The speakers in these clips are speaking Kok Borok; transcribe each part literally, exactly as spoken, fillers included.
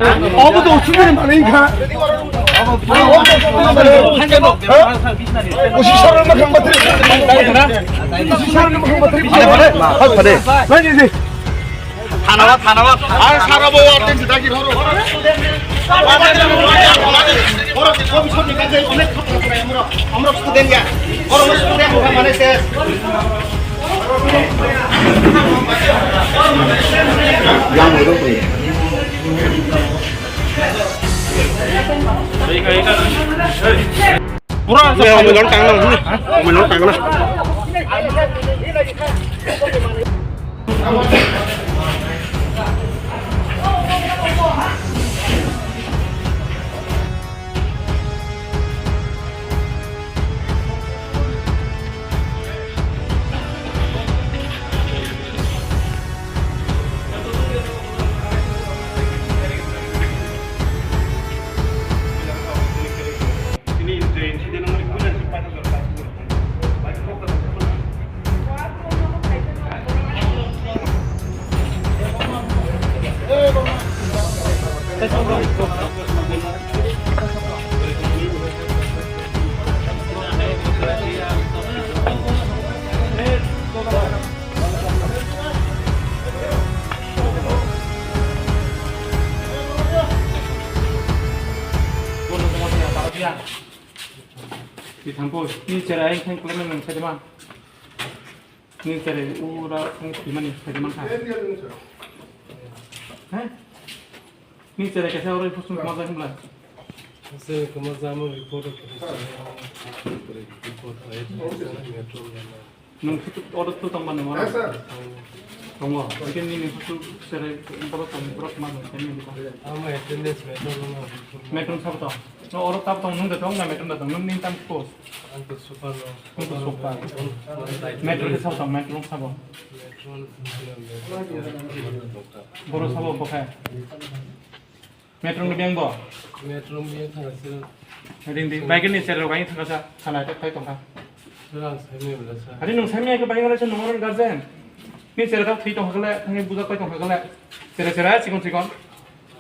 Obo to usumani manwi kha. Usi sarno makhang bathri. Usi sarno makhang bathri. Phade, phade, phade. Nai, nai, nai. Thana ba, thana ba. Ar sara bo warden se dagi roro. Oro komison ni kaje onek khatra kore amra, amra student ya. Oro student mane se. Yang itu. Pura sa. Omelon tang na. Omelon tang na. Di thangkho, ni cherai thang khlai nang sai ma. Ni cherai ura thang khlai mani sai ma kha. He? Ni cherai kaisa oro phusung ma jai hwnla. Sir, kama jamo report of report. Nwng order tu tong mano. Yes, sir. Tongo. Ikin ni ni tu sere borok tong borok ma nang semi ni. Ama attendance metro no. Metro sab tong. No order tab tong nwng de tong na metro da tong nwng ni tam ko. Ang to super no. Nwng to super. Metro de sab tong metro sab. Metro. Boro sab ko kha. Metro ni beng bo? Metro ni beng thang sir. Ring di, bike ni sir rok ai thang sa, sana tak tai tong kha. Sir, ang sai me bela sir. Ari nung sai me ke bike wala se nung ron guardian. Ni sir tak thwi tong kha le, thang buja tai tong kha le. Sir sir ai sikon sikon.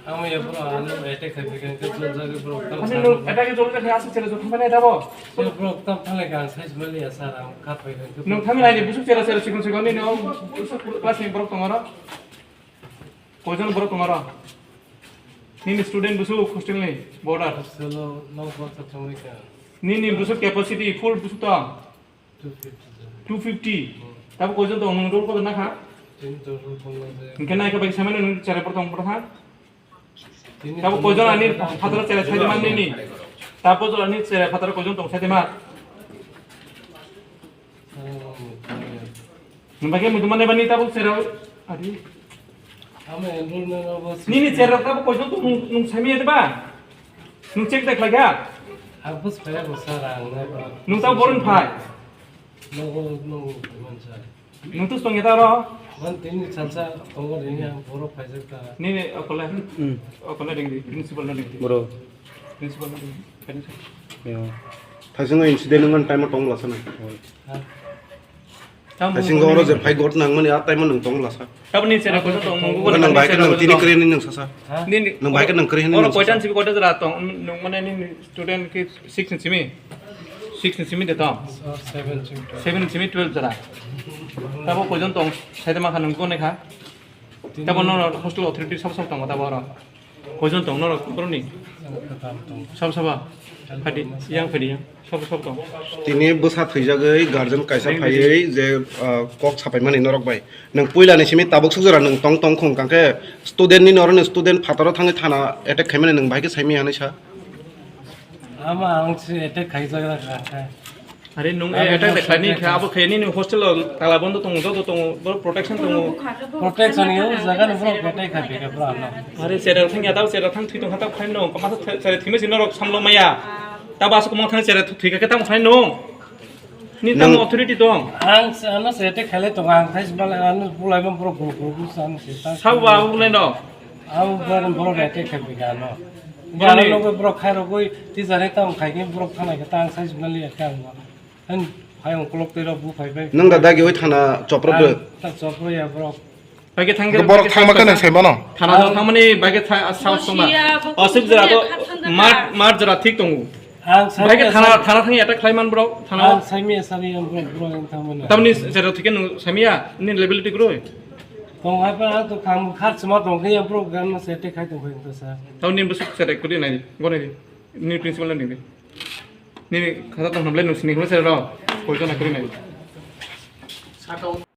Ang ya bro, ano attack khai khai ke jol jage bro. Ani nung attack ke jol jage asu sir jol thang ne da bo. Sir bro, tam thang le kan sai mali ya sir, ang khat pai kan. Nung thang nai ni busuk sir sir sikon sikon ni no. Class ni borok tong aro. Koijon borok tong aro? Nini student busu hostel ni boarder? Hostel o nok baksa thangwi kha. Nini busu capacity full busu tong? Two fifty. Two fifty? Hmm. Tabo koijon tong nwng roll kotor nakha? Tini to roll kotor je. Hingke naikha bai samano nwng cherai borok tong borok ha? Tini tabo to koijon ani roll kotor. Phataro cherai saide man nini? Tabo to ani cherai phataro koijon tong saide man? Nwng bai khe muitu mane bani tabuk cherao. Adi. Amo enrollment obo. Nini cherao tabuk koijon tong nwng, nwng saimi ya ba? Nwng check de khlai kha? Ang bus phai bo sir ang na ba. Nwng tabuk boron phai. Nogo, nogo, man sir. Nwng tus tong ya ta ro? Man tini salsa tongo rini ang borok phaijak ta. Nini okole. Hmm. Okole ding di, principal na ding di. Bro. Principal na ding di. Yo. Thaising incident nang time tong la sana. Ha? Tamo thaising oro je phai got nang mani a time nang tong lasa. Tabni chera ko tong mungu. Nang bai ka nang tini kre ni nang sasa. Ha? Nini nang bai ka nang kre ni oro nang sasa. Koitan sibi koitan jara tong nung mane ni student ki six ni simi. Six ni simi de tong. Seven simi. Seven simi twelve jara. Tabo koitan tong sai de ma kha nung ko ne kha. Tini tabo no hostel authority sab sab tong tabo oro. Koijon tong norok borokni? Sabo sabo. Phadi, yang phadi yang. Sabo sabo tong. Tini bwsa thwijagwi guardian kaisa phaiwi je, ah, kok sapaimani norok bai. Nwng puilani simi tabuk sukjora nwng tong tong khung kangkhe student ni norokni student phataro thangwi thana attack khaimani nwng bahai khe saimaya hinwi sa? Ama ang se attack khaijak kha khe. Are nwng attack de khlaini khe abo khe nini hostel o tala bondo tongo, joto tongo, borok protection tongo. Protection ni o jaga ni borok attack khai phi khe borok ano. Are chera thang ya tao chera thang thwi tong kha tao khai no kama sa chera thwi mesi norok samlo maya. Tabo asuk mo thang chera thwi kha khe tamo khai no. Ni tamo authority tong. Ang ano se attack khaile tong ang khai sibal ano bulai mo borok guru guru san se ta. Sabo abo bulai no. Abo borok borok attack khai phi khe ano. Borok ni logo borok khai rogoi tisa re tamo khai khe borok thana khe ta ang sai sibal ya khe ang. Ang phai ungkolok twi rok bu phai phai. Nwng da dagi oi thana chopro bwrwi? Ta chopro ya borok. Baikhe thangkhe, borok thangma khe nang saimano. Thana thangmani baikhe tha-, saos tongma. Aswk jora to mat, mat jora thik tongo. Ang saimya, baikhe thana, thana thangya attack khlaiman borok, thana. Ang saimya sari ang borok, borok ang thangmani. Tamni jora thik no saimya, ni level thik roi. Tong hai pa ang to kham khar chuma tong khe ang borok gan se attack khai tong khe to sa. Tamni bwswk se attack kuri nai, gone di. Ni principal ni di. Ni khata tong hamle no sini hlo se ro. Koi jona kuri nai.